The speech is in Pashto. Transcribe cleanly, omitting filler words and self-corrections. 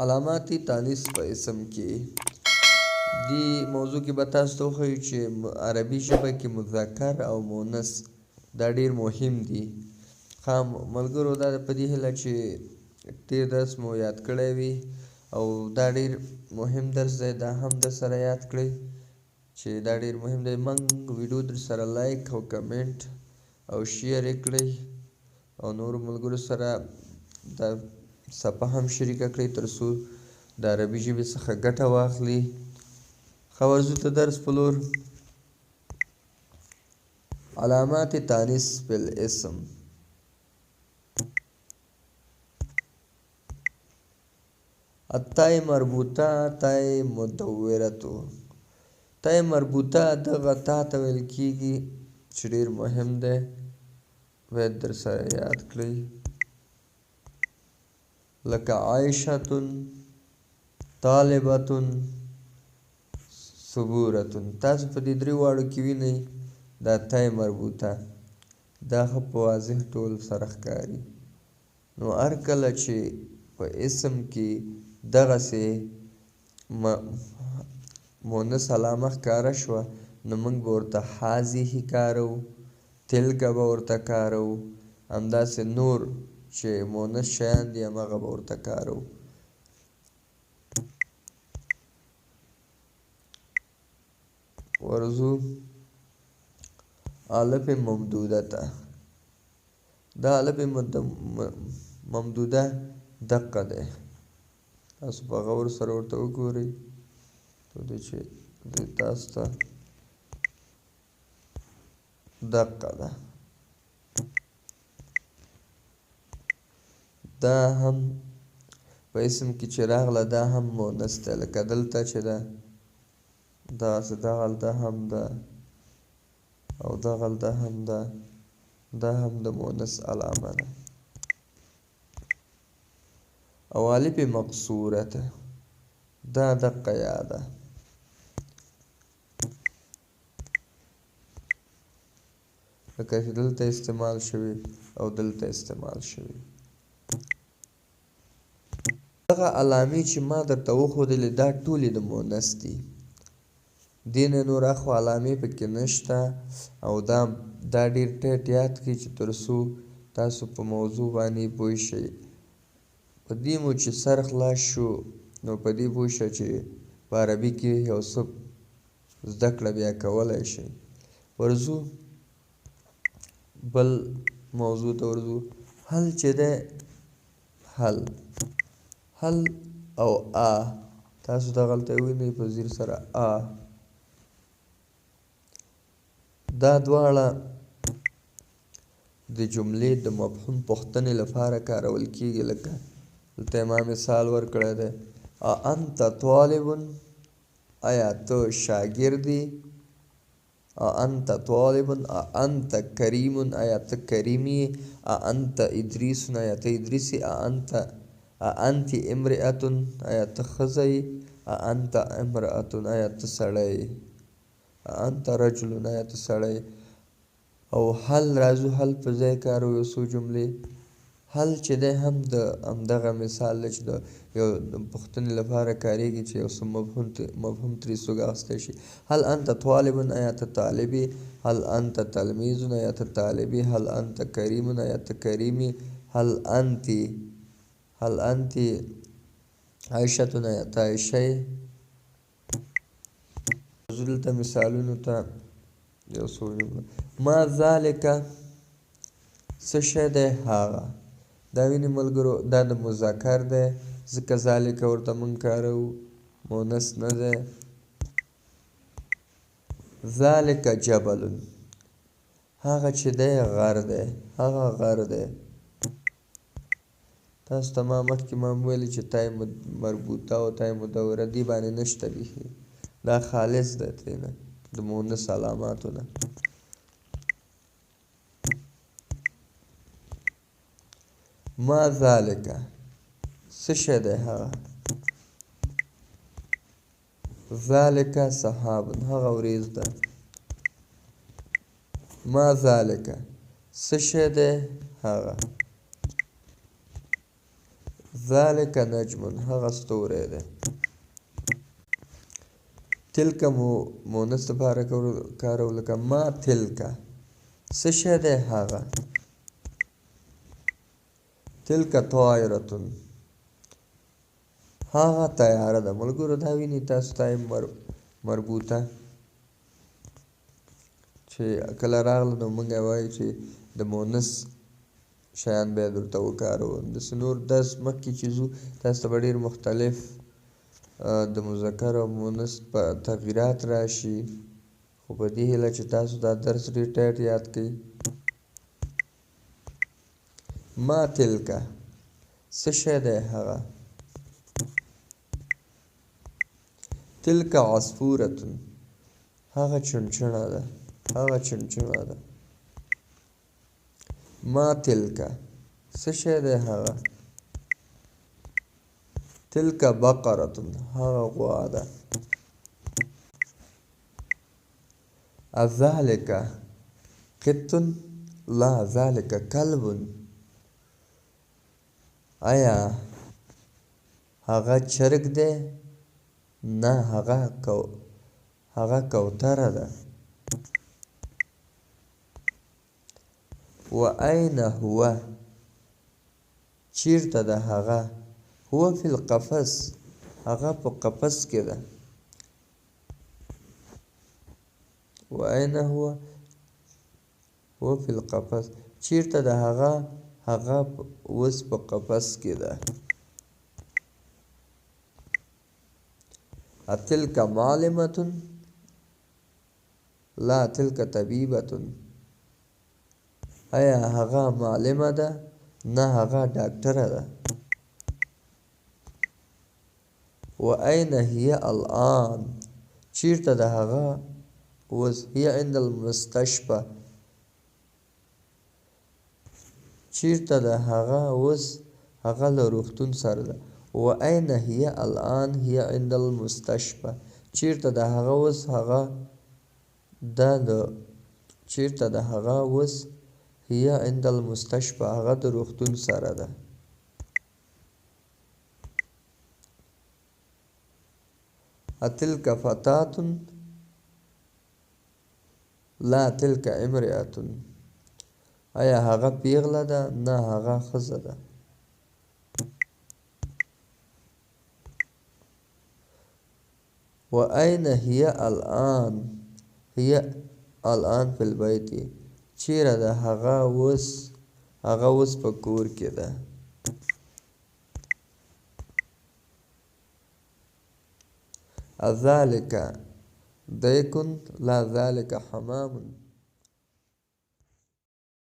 علامات تانیث په اسم کې دې موضوع کې به تاسو ته وښیو چې عربي ژبه کې مذکر او مونث دا ډیر مهم دي. ښه ملګرو، دا په دې هیله چې تېر درس مو یاد کړی وي او دا ډیر مهم درس دی، دا هم در سره یاد کړئ چې دا ډیر مهم دی. موږ ویډیو در سره لایک او کمنټ او شیر یې کړئ او نورو ملګرو سره دا صفحه هم شریکه کړئ تر څو د عربي ژبې څخه ګټه واخلي. ښه، ورځو ته درس په لور. علامات تانیث فی الاسم. التاء مربوطه، تاء مدورتو. تاء مربوطه دغه تا ته ویل کیږي چې ډیر مهم دی، باید در سره یاد کړئ. لکه عایشة، طالبة، صبورة. تاسو په دې درې واړو کې وینئ دا تاء مربوطه، دا ښه په واضح ډول سره ښکاري. نو هر کله چې په اسم کې دغسې مونث علامه ښکاره شوه، نو موږ به ورته هذه کاروو، تلک به ورته کاروو، همداسې نور چې مونث شیان دي هماغه به ورته کاروو. ورځو الف ممدوده ته. دا الف ممدوده دقه دی، تاسو په غور سره ورته وګورئ ته دې چې دې تاسو ته دقه ده. دا هم په اسم کې چې راغله دا هم مونث دی، لکه دلته چې ده دغسې دغلته هم ده او دغلته هم ده، دا هم د مونث علامه ده. او الف مقصوره ده، دا دقه یا ده. لکه چې دلته استعمال شوی او دلته استعمال شوی. دغه علامې چې ما درته وښودلې دا ټولې د مونث دي، دې نه نور اخوا علامې پکې نشته. او دا ډېر ټیټ یاد کړئ چې تر څو تاسو په موضوع باندې پوه شئ. په دې مو چې سر خلاص شو نو په دې پوه شئ چې په عربي کې یو څه زده کړه بیا کولی شئ. ورځو بل موضوع ته ورځو. هل چې دی، هل، هل او آ، تاسو دغلته وینئ په ځیر سره آ، دا دواړه د جملې د مفهوم پوښتنې لپاره کارول کیږي. لکه دلته ما مثال ورکړی دی، انت طالب، آیا ته شاګرد یې؟ انت طالب، انت کریم، آیا ته کریم یې؟ انت ادریس، آیا ته ادریس یې؟ انت امرأة، آیا ته ښځه یې؟ انت امرأة، آیا ته سړی یې؟ انت رجل، آیا ته سړی یې؟ او هل، راځو هل په ځای کاروو یو څو جملې. هل چې دی هم د همدغه مثال دی چې د یو پوښتنې لپاره کارېږي چې یو څه مفهوم ترې څوک اخیستی شي. هل انت طالب، آیا ته طالب یې؟ هل انت تلمیذ، آیا ته طالب یې؟ هل انت کریم، آیا ته کریم یې؟ هل انت عایشة، آیا ته عایشه یې؟ زه دلته مثالونو ته یو څو جمله. ما ذلک، څه شی دی هغه؟ دا ویني ملګرو، دا د مذکر دی ځکه ذلک ورته موږ کاروو، مونث نه دی. ذلک جبل، هغه چې دی غر دی، هغه غر دی. تاسو ته ما مخکې ما هم ویلي چې تای مربوطه او تای مدوره دې باندې نشته بیخي، دا خالص دی ترې نه د مونث علاماتو نه. ما ذلک، څه شی دی هغه؟ ذلک سحاب، هغه ورېځ ده. ما ذلک، څه شی دی هغه؟ ذلک نجم، هغه ستوری دی. تلک مو مؤنث لپاره کارو، لکه ما تلک، څه شی دی هغه. تلک طائرة، هغه طیاره ده. ملګرو دا ویني تاسو ته مربوطه چې کله راغله نو موږ وایو چې د مؤنث شیان باید ورته وکاروو. داسې نور درس مخکې چې ځو تاسو ته به ډېر مختلف د مذکر او مؤنث په تغیرات راشي، خو په دې هیله چې تاسو دا درس ډېر ټایټ یاد کړئ. ما تلک، څه شی دی هغه. تلک عصفورة، هغه چڼچڼه ده، هغه چڼچڼه ده. ما تلک، څه شی دی هغه. تلک بقرة، هغه غوا ده. أذلك قط؟ لا، ذلك كلب. آیا هغه چرګ دی؟ نه، هغه کوتره ده. وأين هو؟ چیرته ده هغه؟ هو فی القفص، هغه په قفس کې ده. وأين هو؟ هو فی القفص، چیرته ده هغه؟ هغه اوس په قفس کې ده. أتلك معلمة؟ لا، تلك طبيبة. آیا هغه معلمه ده؟ نه، هغه ډاکټره ده. وأين هي الآن؟ چیرته ده هغه اوس؟ هي عند المستشفى. چیرته ده هغه اوس؟ هغه له روغتون سره ده. وأين هي الآن؟ هي عند المستشفى. چیرته ده هغه اوس؟ هغه ده د چیرته ده هغه اوس؟ هي عند المستشفى، هغه د روغتون سره ده. أتلك فتاة؟ لا، تلك امرأة. آیا هغه پیغله ده؟ نه، هغه ښځه ده. وأين هي الآن؟ هي الآن في البيت. چیرته ده هغه اوس؟ هغه اوس په کور کې ده. أذلك ديك؟ لا، ذلك حمام.